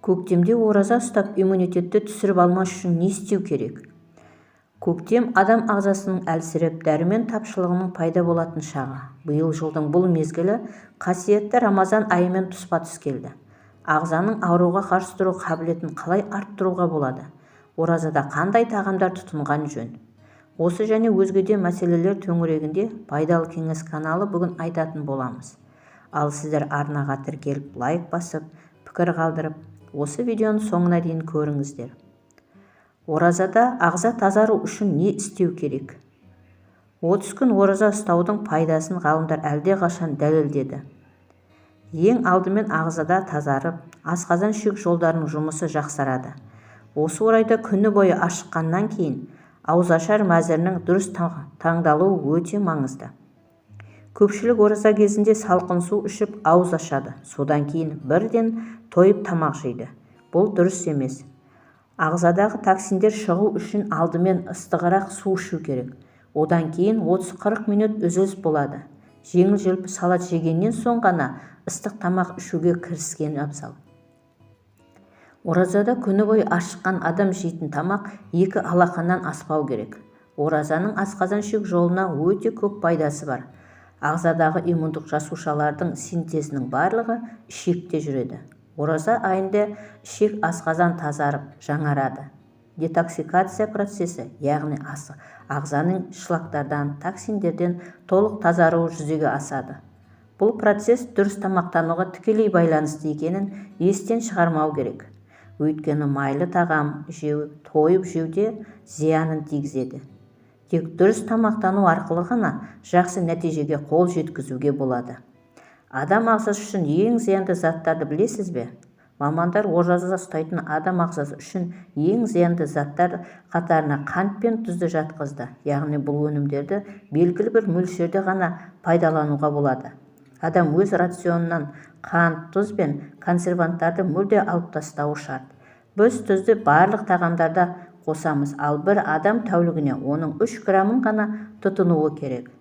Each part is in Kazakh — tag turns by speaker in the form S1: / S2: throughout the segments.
S1: Көктемде ораза ұстап, иммунитетті түсіріп алмас үшін не істеу керек? Көктем – адам ағзасының әлсіреп, дәрумен тапшылығының пайда болатын шағы. Биыл жылдың бұл мезгілі қасиетті Рамазан айымен тұспа-тұс келді. Ағзаның ауруға қарсы тұру қабілетін қалай арттыруға болады? Оразада қандай тағамдар тұтынған жөн? Осы және өзге де мәселелер төңірегінде «Пайдалы кеңес» каналы бүгін айтатын боламыз. Ал сіздер арнаға тіркеліп, лайк басып, пікір қалдырып, осы видеоны соңына дейін көріңіздер. Оразада ағза тазару үшін не істеу керек? 30 күн ораза ұстаудың пайдасын ғалымдар әлдеқашан дәлелдеді. Ең алдымен ағзада тазарып, асқазан-ішек жолдарының жұмысы жақсарады. Осы орайда күні бойы ашыққаннан кейін ауызашар мәзірінің дұрыс таңдалуы өте маңызды. Көпшілік ораза кезінде салқын су ішіп ауыз ашады, содан кейін бірден тойып тамақ жейді. Бұл дұрыс емес. Ағзадағы токсиндер шығу үшін алдымен ыстығырақ су ішу керек. Одан кейін 30-40 минут үзіліс болады. Жеңіл-желпі салат жегеннен соң ғана ыстық тамақ ішуге кіріскен абзал. Оразада күні бойы ашыққан адам жейтін тамақ екі алақаннан аспау керек. Оразаның асқазан-ішек жолына өте көп пайдасы бар. Ағзадағы иммундық жасушалардың синтезінің барлығы ішекте жүреді. Ораза айында ішек, асқазан тазарып, жаңарады. Детоксикация процесі, яғни ағзаның шлактардан, токсиндерден толық тазаруы жүзеге асады. Бұл процесс дұрыс тамақтануға тікелей байланысты екенін естен шығармау керек. Өйткені майлы тағам жеу, тойып жеу де зиянын тигізеді. Тек дұрыс тамақтану арқылы ғана жақсы нәтижеге қол жеткізуге болады. Адам ағзасы үшін ең зиянды заттарды білесіз бе? Мамандар ораза ұстайтын адам ағзасы үшін ең зиянды заттар қатарына қант пен тұзды жатқызды. Яғни бұл өнімдерді белгілі бір мөлшерде ғана пайдалануға болады. Адам өз рационынан қант, тұз бен консерванттарды мүлде алып тастауы шарт. Біз тұзды барлық тағамдарда қосамыз, ал бір адам тәулігіне оның 3 граммын ғана тұтынуы керек.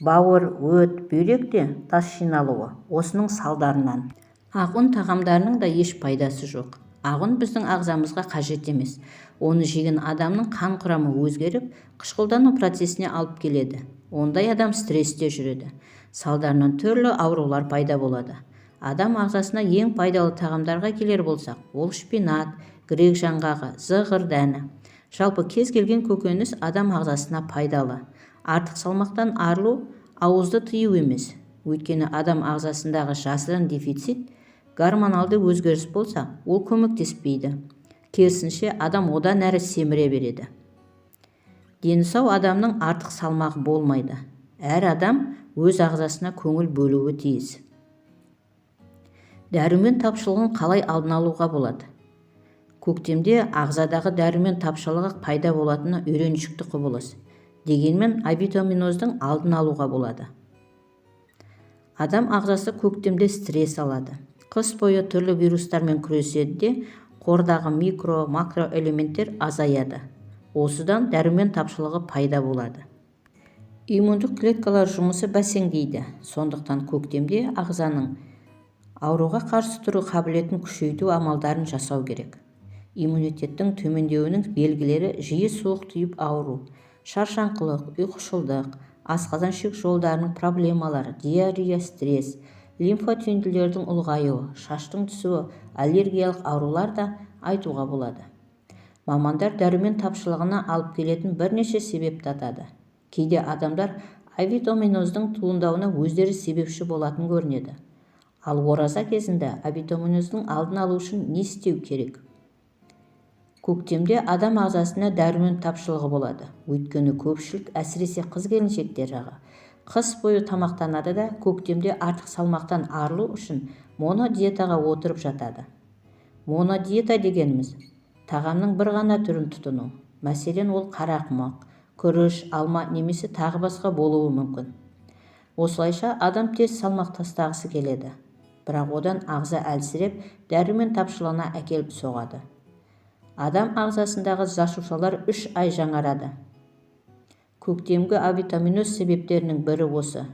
S1: Бауыр, өт, бүйректе тас жиналуы осының салдарынан. Ақ ұн тағамдарының да еш пайдасы жоқ. Ақ ұн біздің ағзамызға қажет емес. Оны жеген адамның қан құрамы өзгеріп, қышқылдану процесіне алып келеді. Ондай адам стрессте жүреді. Салдарынан түрлі аурулар пайда болады. Адам ағзасына ең пайдалы тағамдарға келер болсақ, ол шпинат, грек жаңғағы, зығыр дәні. Жалпы кез келген көкөніс адам ағзасына пайдалы. Артық салмақтан арылу ауызды тыю емес. Өйткені адам ағзасындағы жасырын дефицит, гормоналды өзгеріс болса, ол көмектеспейді. Керісінше, адам одан әрі семіре береді. Дені сау адамның артық салмағы болмайды. Әр адам өз ағзасына көңіл бөлуі тиіс. Дәрумен тапшылығын қалай алдын алуға болады? Көктемде ағзадағы дәрумен тапшылығы пайда болатыны үйреншікті құбылыс. Дегенмен авитаминоздың алдын алуға болады. Адам ағзасы көктемде стресс алады. Қыс бойы түрлі вирустармен күреседі де, қордағы микро, макроэлементтер азаяды. Осыдан дәрумен тапшылығы пайда болады. Иммундық клеткалар жұмысы бәсеңдейді. Сондықтан көктемде ағзаның ауруға қарсы тұру қабілетін күшейту амалдарын жасау керек. Иммунитеттің төмендеуінің белгілері: жиі суық тиіп ауыру, шаршаңқылық, ұйқышылдық, асқазан-ішек жолдарының проблемалары, диарея, стресс, лимфа түйінділердің ұлғаюы, шаштың түсуі, аллергиялық аурулар да айтуға болады. Мамандар дәрумен тапшылығына алып келетін бірнеше себепті атады. Кейде адамдар авитаминоздың туындауына өздері себепші болатын көрінеді. Ал ораза кезінде авитаминоздың алдын алу үшін не істеу керек? Көктемде адам ағзасына дәрумен тапшылығы болады. Өйткені көпшілік, әсіресе қыз-келіншектер жағы, қыс бойы тамақтанады да, көктемде артық салмақтан арылу үшін монодиетаға отырып жатады. Монодиета дегеніміз – тағамның бір ғана түрін тұтыну. Мәселен, ол қарақұмық, күріш, алма немесе тағы басқа болуы мүмкін. Осылайша адам тез салмақ тастағысы келеді. Бірақ одан ағза әлсіреп, дәрумен тапшылығына әкеліп соғады. Адам ағзасындағы жасушалар 3 ай жаңарады. Көктемгі авитаминоз себептерінің бірі осы.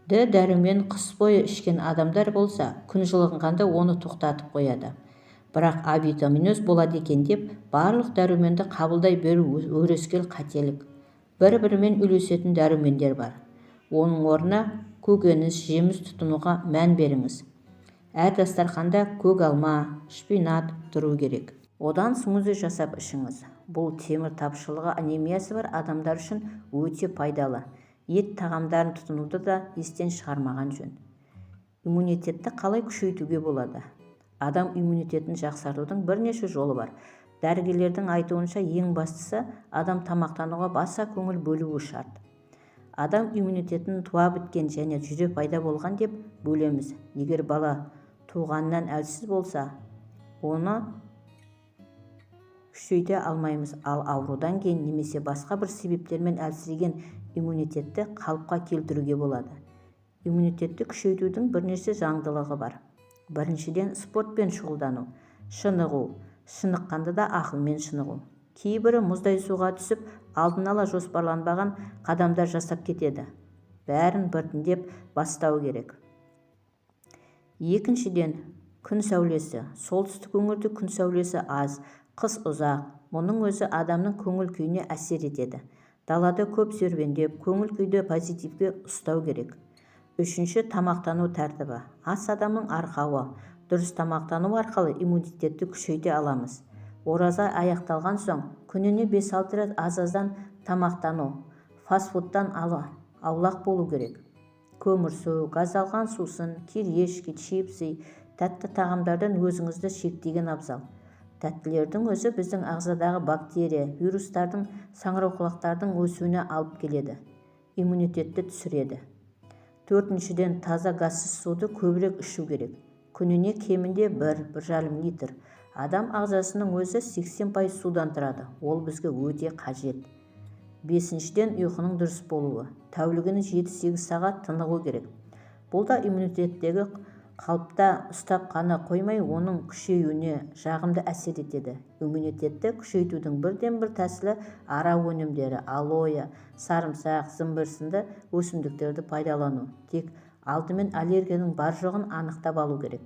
S1: Д дәрумен қыс бойы ішкен адамдар болса, күн жылынғанда оны тоқтатып қояды. Бірақ авитаминоз болады екен деп, барлық дәруменді қабылдай беру өрескел қателік. Бір-бірімен үйлесетін дәрумендер бар. Оның орнына көкөніс, жеміс тұтынуға мән беріңіз. Әр дастарханда көк алма, шпинат тұру керек. Одан смузи жасап ішіңіз. Бұл темір тапшылығы, анемиясы бар адамдар үшін өте пайдалы. Ет тағамдарын тұтынуды да естен шығармаған жөн. Иммунитетті қалай күшейтуге болады? Адам иммунитетін жақсартудың бірнеше жолы бар. Дәрігерлердің айтуынша, ең бастысы, адам тамақтануға баса көңіл бөлуі шарт. Адам иммунитетін туа біткен және жүре пайда болған деп бөлеміз. Егер бала туғаннан әлсіз болса, оны күшейте алмаймыз. Ал аурудан кейін немесе басқа бір себептермен әлсіреген иммунитетті қалыпқа келтіруге болады. Иммунитетті күшейтудің бірнеше заңдылығы бар. Біріншіден, спортпен шұғылдану, шынығу. Шыныққанда да ақылмен шынығу. Кейбірі мұздай суға түсіп, алдын ала жоспарланбаған қадамдар жасап кетеді. Бәрін біртіндеп бастау керек. Екіншіден, күн сәулесі. Солтүстік өңірде күн сәулесі аз, қыс ұзақ. Мұның өзі адамның көңіл күйіне әсер етеді. Далада көп серуендеп, көңіл күйді позитивке ұстау керек. Үшінші, тамақтану тәртібі. Ас – адамның арқауы. Дұрыс тамақтану арқылы иммунитетті күшейте аламыз. Ораза аяқталған соң күніне 5-6 рет аз-аздан тамақтану, фастфудтан аулақ болу керек. Көмірсу, газдалған сусын, кириешки, чипсы, тәтті тағамдардан өзіңізді шектеген абзал. Тәттілердің өзі біздің ағзадағы бактерия, вирустардың, саңырауқұлақтардың өсуіне алып келеді, иммунитетті түсіреді. Төртіншіден, таза газсыз суды көбірек ішу керек. Күніне кемінде 1-1,5 литр. Адам ағзасының өзі 80% судан тұрады, ол бізге өте қажет. Бесіншіден, ұйқының дұрыс болуы. Тәулігіне 7-8 сағат тынығу керек. Бұл да иммунитеттегі қалыпта ұстап қана қоймай, оның күшеюіне жағымды әсер етеді. Иммунитетті күшейтудің бірден бір тәсілі – ара өнімдері, алоэ, сарымсақ, зімбір сынды өсімдіктерді пайдалану. Тек алдымен аллергияның бар-жоғын анықтап алу керек.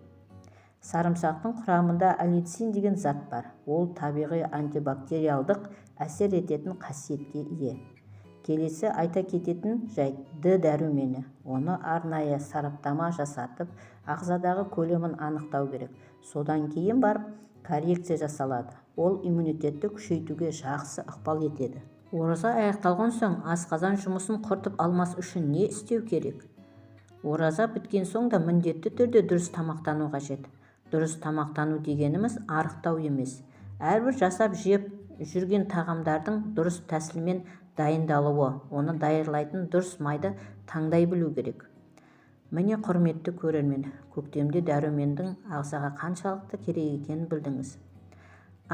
S1: Сарымсақтың құрамында аллицин деген зат бар. Ол табиғи антибактериалдық әсер ететін қасиетке ие. Келесі айта кететін жайт – Д дәрумені. Оны арнайы сараптама жасатып, ағзадағы көлемін анықтау керек. Содан кейін барып коррекция жасалады. Ол иммунитетті күшейтуге жақсы ықпал етеді. Ораза аяқталған соң асқазан жұмысын құртып алмас үшін не істеу керек? Ораза біткен соң да міндетті түрде дұрыс тамақтану қажет. Дұрыс тамақтану дегеніміз арықтау емес, әрбір жасап жеп жүрген тағамдардың дұрыс тәсілмен дайындалуы, оны даярлайтын дұрыс майды таңдай білу керек. Міне, құрметті көрермен, көктемде дәрумендің ағзаға қаншалықты керек екенін білдіңіз.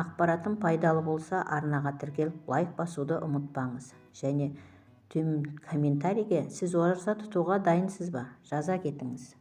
S1: Ақпаратым пайдалы болса, арнаға тіркеліп, лайк басуды ұмытпаңыз және комментарийге «Сіз ораза тұтуға дайынсыз ба?» жаза кетіңіз.